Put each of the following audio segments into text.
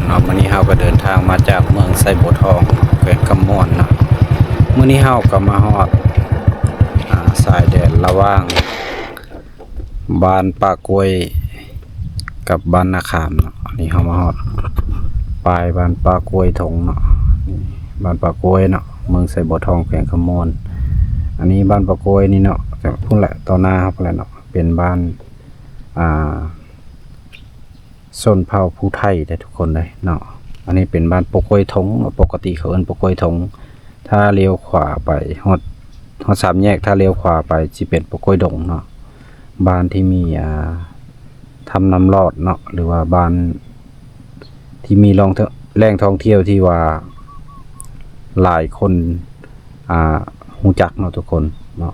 ເນາະ ມື້ນີ້ເຮົາກໍເດີນທາງມາຈາກເມືອງໄຊບົວທອງ ແຂວງຄຳມ່ວນເນາະ. ມື້ນີ້ເຮົາກໍມາຮອດ ອາ ຊາຍແດນລະຫວ່າງບ້ານປ່າກ້ວຍກັບບ້ານນາຂາມເນາະ. ອັນນີ້ເຮົາມາຮອດປາຍບ້ານປ່າກ້ວຍທົ່ງເນາະ ນີ້ບ້ານປ່າກ້ວຍເນາະ ເມືອງໄຊບົວທອງ ແຂວງຄຳມ່ວນ. ອັນນີ້ບ້ານປ່າກ້ວຍນີ້ເນາະ ຈາກພຸ້ນແຫຼະ ຕໍ່ໜ້າເຮົາພຸ້ນແຫຼະເນາະ ເປັນບ້ານ ອ່າ ຊົນເຜົ່າຜູ້ໄທເດ້ທຸກຄົນເດ້ເນາະ. ອັນນີ້ເປັນບ້ານປົກກວຍທົ່ງເນາະ ປົກກະຕິເຂົາເອີ້ນປົກກວຍທົ່ງ. ຖ້າລ້ຽວຂວາໄປຮອດ ຮອດສາມແຍກ ຖ້າລ້ຽວຂວາໄປຊິເປັນປົກກວຍດົງເນາະ. ບ້ານທີ່ມີ ອ່າ ຖ້ຳນ້ຳລອດເນາະ ຫຼືວ່າບ້ານທີ່ມີລ່ອງ ແຫຼ່ງທ່ອງທ່ຽວທີ່ວ່າຫຼາຍຄົນ ອ່າ ຮູ້ຈັກເນາະທຸກຄົນເນາະ.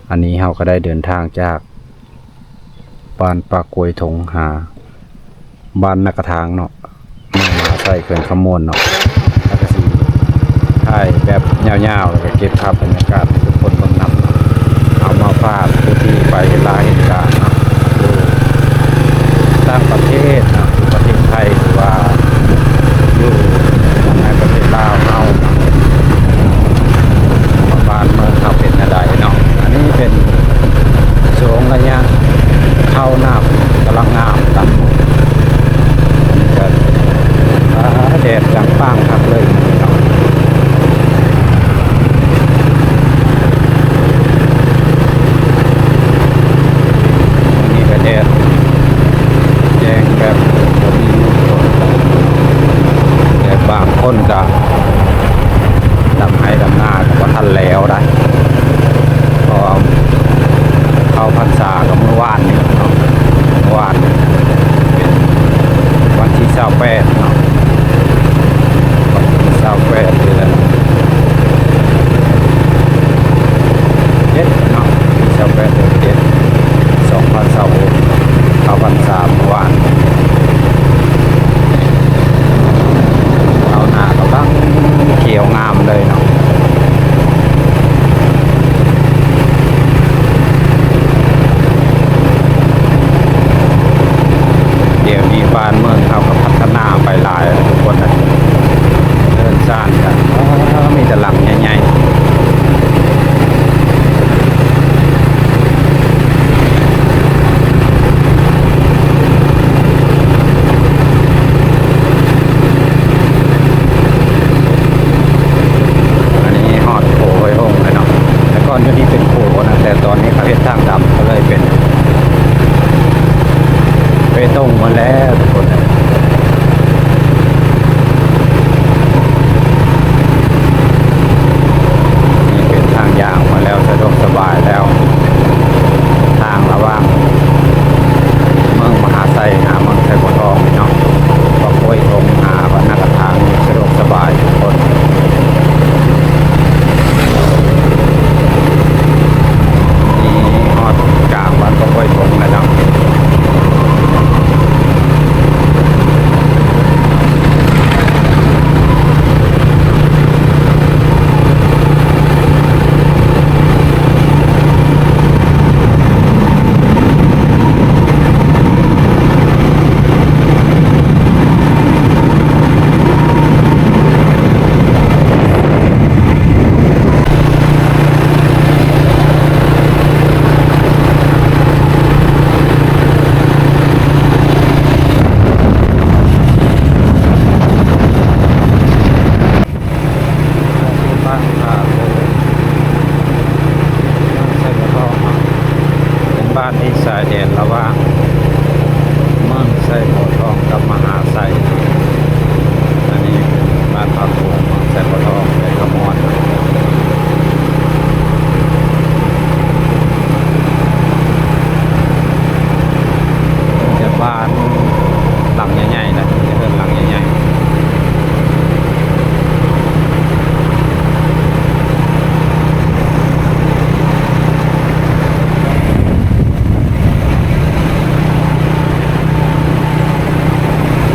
ອັນນີ້ເຮົາກໍໄດ້ເດີນທາງຈາກບ້ານປ່າກ້ວຍທົ່ງຫາບ້ານນາກະຖາງເນາະ ເມືອງມະຫາໄຊ ແຂວງຄຳມ່ວນເນາະ. ແລ້ວກໍຊິຖ່າຍແບບຍາວໆ ແລ້ວກໍເກັບພາບບັນຍາກາດໃຫ້ທຸກຄົນເບິ່ງນຳເນາະ. ເອົາມາຝາກຜູ້ທີ່ໄປເຮັດລາເຮັດການເນາະ ຢູ່ຕ່າງປະເທດເນາະ ຢູ່ປະເທດໄທ ຫຼືວ່າຢູ່ ໃນປະເທດລາວເຮົາເນາະ ວ່າບ້ານເມືອງເຮົາເປັນແນວໃດເນາະ. ອັນນີ້ເປັນຊ່ວງໄລຍະເຂົ້າໜ້າຝົນ ກຳລັງງາມຕຳ ອັນນີ້ກໍ ອາ ແດດຈ້າງປ່າງຄັກເລີຍເນາະ. ມື້ນີ້ກໍແດດແຈ້ງແບບບໍ່ມີຝົນ ແຕ່ບາງຄົນກໍດຳໄຮ່ດຳນາກໍບໍ່ທັນແລ້ວໄດ໋ ເພາະວ່າເຂົ້າພັນສາກໍມື້ວານນີ້ເນາະ ມື້ວານນີ້ເປັນວັນທີຊາວແປດເນາະ ວັນທີຊາວແປດ ເດືອນ ເຈັດເນາະ ວັນທີຊາວແປດ ເດືອນເຈັດ ສອງພັນຊາວຫົກ ເຂົ້າພັນສາມື້ວານ ເຂົ້າໜ້າກຳລັງຂຽວງາມເລີຍເນາະ. ດຽວນີ້ບ້ານເມືອງເຮົາກໍພັດທະນາໄປຫຼາຍແລ້ວທຸກຄົນນະ ເຮືອນຊານກໍ ເອີ ມີແຕ່ຫຼັງໃຫຍ່ໆ. ອັນນີ້ຮອດໂພຫ້ວຍຫົງແລ້ວເນາະ ແຕ່ກ່ອນຢູ່ນີ້ເປັນໂພນະ ແຕ່ຕອນນີ້ເຂົາເຮັດທາງດຳ ກໍເລີຍເປັນເບຕົງໝົດແລ້ວທຸກຄົນ. ນີ້ເປັນທາງຍ່າງມາແລ້ວ ສະດວກສະບາຍແລ້ວ ທາງລະຫວ່າງເມືອງມະຫາໄຊຫາເມືອງໄຊບົວທອງນີ້ເນາະ ກໍໂພຫ້ວຍຫົງຫາບ້ານນາກະຖາງ ສະດວກສະບາຍທຸກຄົນ. ນີ້ຮອດກາງບ້ານໂພຫ້ວຍຫົງແລ້ວເນາະ. ບ້ານທ່າໂພ ເມືອງໄຊບົວທອງເນາະ ເປັນບ້ານທີ່ຊາຍແດນລະຫວ່າງເມືອງໄຊບົວທອງກັບມະຫາໄຊ. ອັນນີ້ບ້ານທ່າໂພ ເມືອງໄຊບົວທອງ ແຂວງຄຳມ່ວນ. ມີແຕ່ບ້ານຫຼັງໃຫຍ່ໆນະ ມີແຕ່ເຮືອນຫຼັງໃຫຍ່ໆ. ເ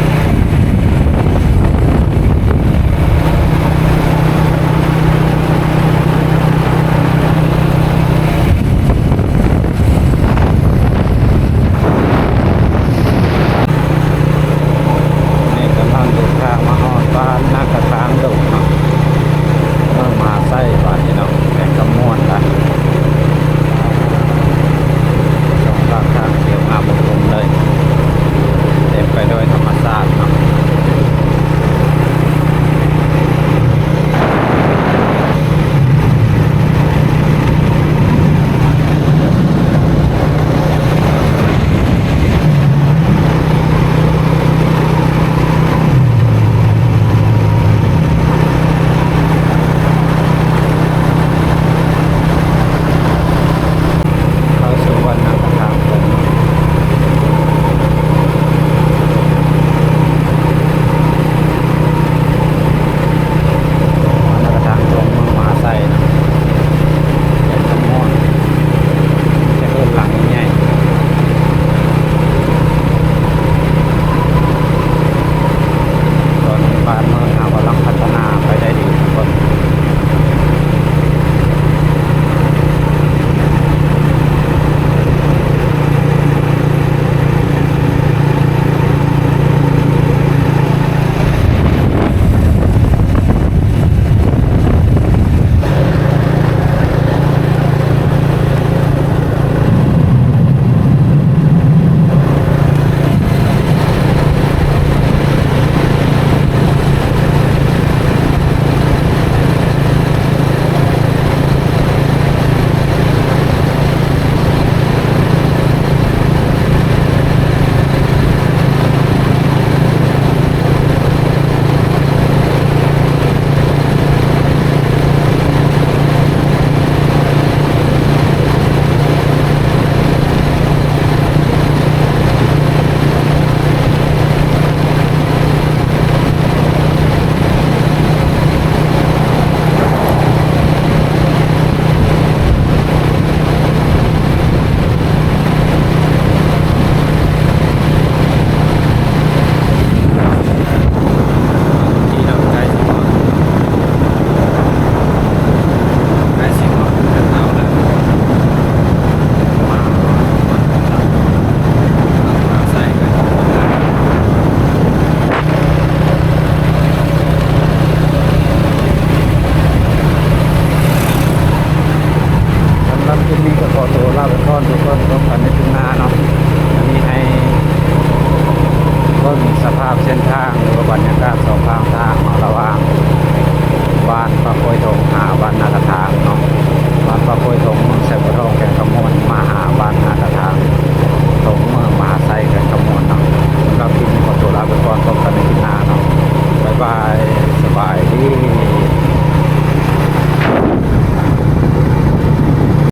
ເສັ້ນທາງ ຫຼືວ່າວັດ